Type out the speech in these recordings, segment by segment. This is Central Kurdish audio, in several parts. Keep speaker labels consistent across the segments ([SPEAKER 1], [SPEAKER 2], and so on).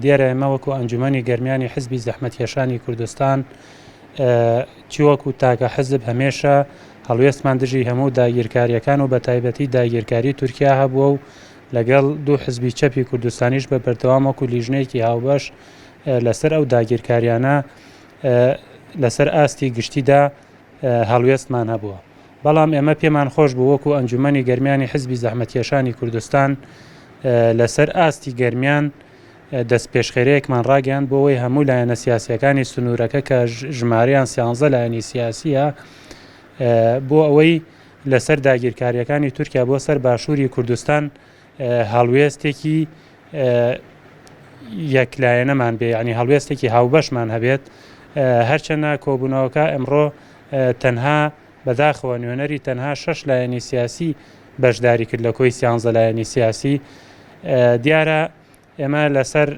[SPEAKER 1] دیارە ئێمە وەکو ئەنجومەنی گەرمیانی حزبی زەحمەتکێشانی کوردستان چ وەکو تاکە حزب هەمێشە هەڵوێستمان دژی هەموو داگیرکاریەکان و بەتایبەتی داگیرکاری تورکیا هەبووە و لەگەڵ دوو حزبی چەپی کوردستانیش بە بەردەوام وەکو لیژنەیەکی هاوبەش لەسەر ئەو داگیرکاریانە لەسەر ئاستی گشتیدا هەڵوێستمان هەبووە. بەڵام ئێمە پێمان خۆش بوو وەکو ئەنجومەنی گەرمیانی حزبی زەحمەتکێشانی کوردستان لەسەر ئاستی گەرمیان دەستپێشخەرەیەکمان ڕاگەیاند بۆ ئەوەی هەموو لایەنە سیاسیەکانی سنوورەکە کە ژمارەیان سیانزە لایەنی سیاسیە بۆ ئەوەی لەسەر داگیرکاریەکانی تورکیا بۆ سەر باشووری کوردستان هەڵوێستێکی یەکلایەنەمان بێ یعنی هەڵوێستێکی هاوبەشمان هەبێت هەرچەنە کۆبوونەوەکە ئەمڕۆ تەنها بەداخەوە نوێنەری تەنها شەش لایەنی سیاسی بەشداری کرد لە کۆی سیانزە لایەنی سیاسی دیارە ئێمە لەسەر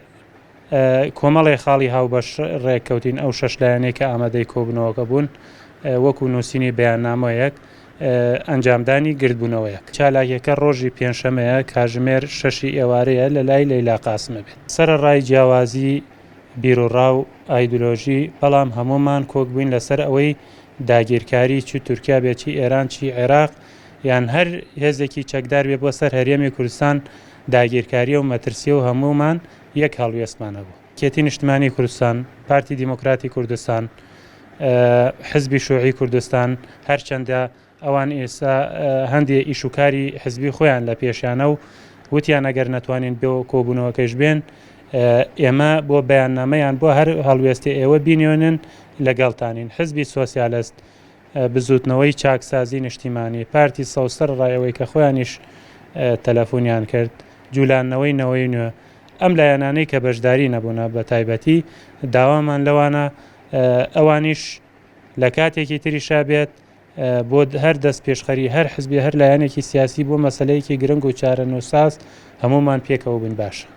[SPEAKER 1] کۆمەڵێ خاڵی هاوبەش ڕێککەوتین ئەو شەش لایەنەی کە ئامادەی کۆبوونەوەکە بوون وەکو نووسینی بەیاننامەیەک ئەنجامدانی گردبوونەوەیەک. چالاکیەکە ڕۆژی پێنجشەمەیە کاژمێر شەشی ئێوارەیە لە لای لەیلا قاسمە بێت. سەرەڕای جیاوازی بیروڕا و ئایدلۆژی بەڵام هەموومان کۆک بووین لەسەر ئەوەی داگیرکاری چ تورکیا بێت چی ئێران چی عێراق یان هەر هێزێکی چەکدار بێ بۆ سەر هەرێمی کوردستان داگیرکاریە و مەترسیە و هەموومان یەک هەڵوێستمان هەبوو. یەکێتی نیشتمانی کوردستان، پارتی دیموکراتی کوردستان، حزبی شوعی کوردستان، هەرچەندە ئەوان ئێستا هەندێ ئیش و کاری حزبی خۆیان لە پێشیانە و وتیان ئەگەر نەتوانین بۆ کۆبوونەوەکەش بێن ئێمە بۆ بەیاننامەیان بۆ هەر هەڵوێستێ ئێوە بینێنن لەگەڵتانین. حزبی سۆسیالست بزووتنەوەی چاکسازی نیشتیمانی، پارتی سەوز سەرەڕای ئەوەی کە خۆیانیش تەلەفونیان کرد، جولاندنەوەی نەوەی نوێ، ئەم لایەنانەی کە بەشداری نەبوونە بە تایبەتی داوامان لەوانە ئەوانیش لە کاتێکی تریشا بێت بۆ هەر دەست پێشخەری هەر حزبی هەر لایەنێکی سیاسی بۆ مەسلەیەکی گرنگ و چارەنووساز هەموومان پێکەوە بین باشە.